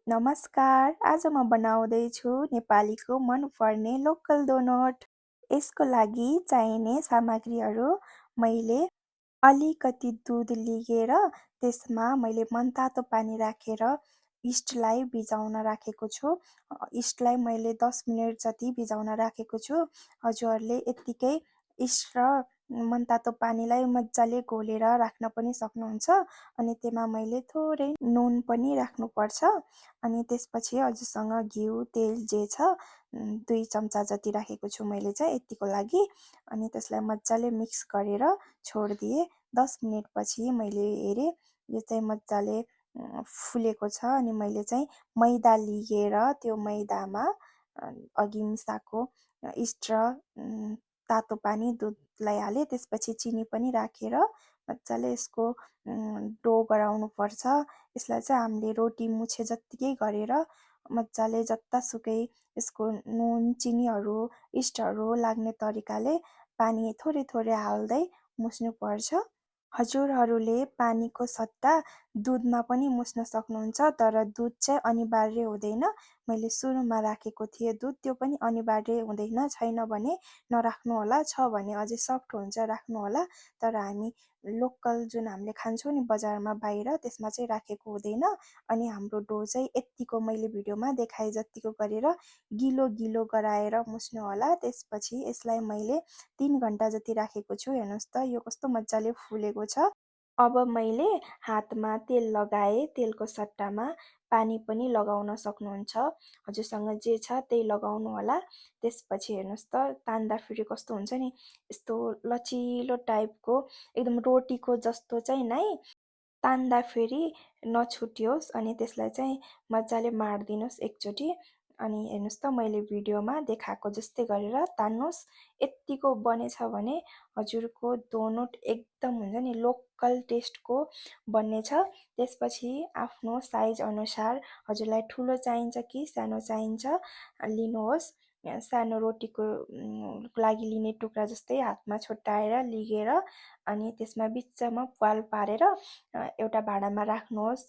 नमस्कार, आज म बनाउँदैछु नेपालीको मनपर्ने लोकल डोनट। यसको लागि चाहिने सामग्रीहरू मैले अलिकति दुध लिएर त्यसमा मैले मनतातो पानी राखेर इस्टलाई भिजाउन राखेको छु। इस्टलाई मैले 10 मिनेट जति भिजाउन राखेको छु। हजुरहरूले यत्तिकै इस्ट र मनतातो पानीलाई मजाले घोलेर राख्न पनि सक्नुहुन्छ। अनि त्यसमा मैले थोरै नुन पनि राख्नुपर्छ। अनि त्यसपछि हजुरसँग घिउ तेल जे छ 2 चम्चा जति राखेको छु मैले चाहिँ यतिको लागि। अनि त्यसलाई मजाले मिक्स गरेर छोडिदिएँ। 10 मिनेटपछि मैले हेरेँ यो चाहिँ मजाले फुलेको छ। अनि मैले चाहिँ मैदा लिएर त्यो मैदामा अघि मिसाएको इस्ट र तातो पानी दुधलाई हालेँ। त्यसपछि चिनी पनि राखेर मजाले यसको डो गराउनुपर्छ। यसलाई चाहिँ हामीले रोटी मुछे जत्तिकै गरेर मजाले जतासुकै यसको नुन चिनीहरू इस्टहरू लाग्ने तरिकाले पानी थोरै थोरै हाल्दै मुस्नुपर्छ। हजुरहरूले पानीको सट्टा दुधमा पनि मुस्न सक्नुहुन्छ, तर दुध चाहिँ अनिवार्य हुँदैन। मैले सुरुमा राखेको थिएँ दुध, त्यो पनि अनिवार्य हुँदैन। छैन भने नराख्नु होला, छ भने अझै सफ्ट हुन्छ राख्नु होला। तर हामी लोकल जुन हामीले खान्छौँ नि बजारमा बाहिर, त्यसमा चाहिँ राखेको हुँदैन। अनि हाम्रो डो चाहिँ यत्तिको मैले भिडियोमा देखाए जत्तिको गरेर गिलो गिलो गराएर मुस्नु होला। त्यसपछि यसलाई मैले 3 घन्टा जति राखेको छु। हेर्नुहोस् त यो कस्तो मजाले फुलेको छ। अब मैले हातमा तेल लगाएँ। तेलको सट्टामा पानी पनि लगाउन सक्नुहुन्छ। हजुरसँग जे छ त्यही लगाउनु होला। त्यसपछि हेर्नुहोस् त तान्दाखेरि कस्तो हुन्छ नि, यस्तो लचिलो टाइपको एकदम रोटीको जस्तो चाहिँ नै तान्दाखेरि नछुट्योस्। अनि त्यसलाई चाहिँ मजाले माडिदिनुहोस् एकचोटि। अनि हेर्नुहोस् त मैले भिडियोमा देखाएको जस्तै गरेर तान्नुहोस्। यत्तिको बनेछ भने हजुरको डोनट एकदम हुन्छ नि लोकल टेस्टको बन्नेछ। त्यसपछि आफ्नो साइज अनुसार हजुरलाई ठुलो चाहिन्छ कि सानो चाहिन्छ लिनुहोस्। सानो रोटीको लागि लिने टुक्रा जस्तै हातमा छोटाएर लिएर अनि त्यसमा बिचमा प्वाल पारेर एउटा भाँडामा राख्नुहोस्।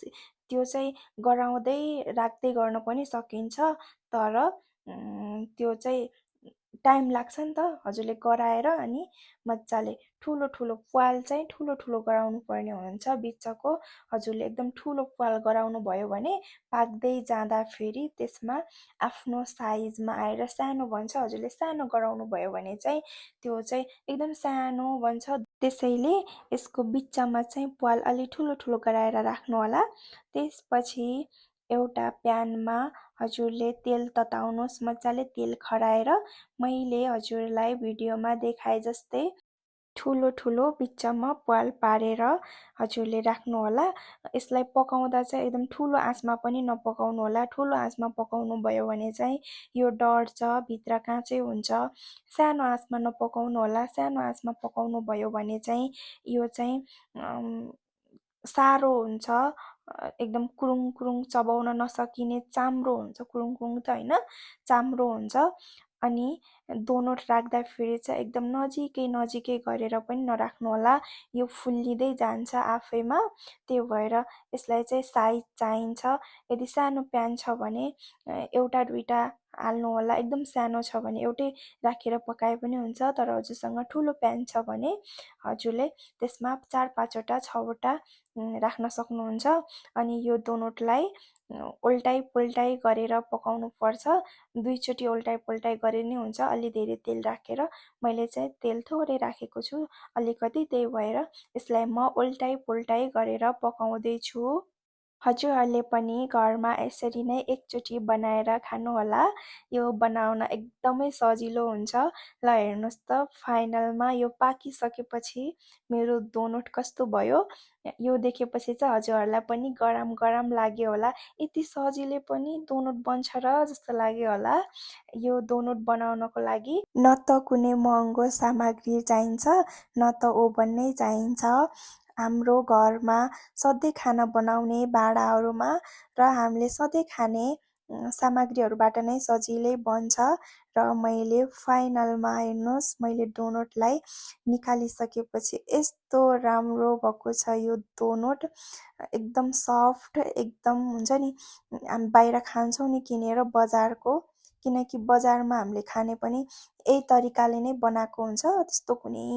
त्यो चाहिँ गराउँदै राख्दै गर्न पनि सकिन्छ, तर त्यो चाहिँ टाइम लाग्छ नि त। हजुरले गराएर अनि मजाले ठुलो ठुलो प्वाल चाहिँ ठुलो ठुलो गराउनु पर्ने हुन्छ बिचको। हजुरले एकदम ठुलो प्वाल गराउनु भयो भने पाक्दै जाँदा फेरि त्यसमा आफ्नो साइजमा आएर सानो बन्छ। हजुरले सानो गराउनु भयो भने चाहिँ त्यो चाहिँ एकदम सानो बन्छ। त्यसैले यसको बिचमा चाहिँ प्वाल अलि ठुलो ठुलो गराएर राख्नु होला। त्यसपछि एउटा प्यानमा हजुरले तेल तताउनुहोस्। मजाले तेल खराएर मैले हजुरलाई भिडियोमा देखाए जस्तै ठुलो ठुलो बिचमा प्वाल पारेर हजुरले राख्नु होला। यसलाई पकाउँदा चाहिँ एकदम ठुलो आँचमा पनि नपकाउनु होला। ठुलो आँचमा पकाउनु भयो भने चाहिँ यो डढ्छ, भित्र काँचै हुन्छ। सानो आँचमा नपकाउनु होला। सानो आँचमा पकाउनु भयो भने चाहिँ यो चाहिँ साह्रो हुन्छ। एकदम कुरुङ कुरुङ चबाउन नसकिने चाम्रो हुन्छ। कुरुङ कुरुङ त होइन, चाम्रो हुन्छ। अनि डोनट राख्दाखेरि चाहिँ एकदम नजिकै नजिकै गरेर पनि नराख्नु होला। यो फुल्लिँदै जान्छ आफैमा। त्यही भएर यसलाई चाहिँ साइज चाहिन्छ। यदि सानो प्यान छ भने एउटा दुईटा हाल्नु होला। एकदम सानो छ भने एउटै राखेर पकाए पनि हुन्छ। तर हजुरसँग ठुलो प्यान छ भने हजुरले त्यसमा 4-5वटा 6वटा राख्न सक्नुहुन्छ। अनि यो डोनटलाई उल्टाइ पुल्टाइ गरेर पकाउनु पर्छ। 2 चोटि उल्टाइ पुल्टाइ गरे नि हुन्छ। अलि धेरै तेल राखेर, मैले चाहिँ तेल थोरै राखेको छु अलिकति, त्यही भएर यसलाई म उल्टाइ पुल्टाइ गरेर पकाउँदैछु। हजुरहरूले पनि घरमा यसरी नै एकचोटि बनाएर खानुहोला। यो बनाउन एकदमै सजिलो हुन्छ। ल हेर्नुहोस् त फाइनलमा यो पाकिसकेपछि मेरो डोनट कस्तो भयो। यो देखेपछि चाहिँ हजुरहरूलाई पनि गरम गरम लाग्यो होला। यति सजिलै पनि डोनट बन्छ र जस्तो लाग्यो होला। यो डोनट बनाउनको लागि न त कुनै महँगो सामग्री चाहिन्छ न त ओभन नै चाहिन्छ। हाम्रो घरमा सधैँ खाना बनाउने भाँडाहरूमा र हामीले सधैँ खाने सामग्रीहरूबाट नै सजिलै बन्छ र मैले फाइनलमा हेर्नुहोस् मैले डोनटलाई निकालिसकेपछि यस्तो राम्रो भएको छ यो डोनट एकदम सफ्ट एकदम हुन्छ नि हामी बाहिर खान्छौँ नि किनेर बजारको किनकि बजारमा हामीले खाने पनि यही तरिकाले नै बनाएको हुन्छ त्यस्तो कुनै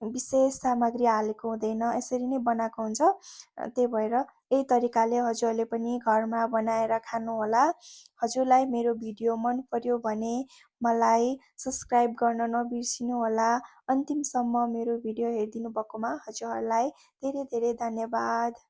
विशेष सामग्री हालेको हुँदैन यसरी नै बनाएको हुन्छ त्यही भएर यही तरिकाले हजुरहरूले पनि घरमा बनाएर खानुहोला हजुरलाई मेरो भिडियो मन पर्यो भने मलाई सब्स्क्राइब गर्न नबिर्सिनुहोला अन्तिमसम्म मेरो भिडियो हेरिदिनु भएकोमा हजुरहरूलाई धेरै धेरै धन्यवाद।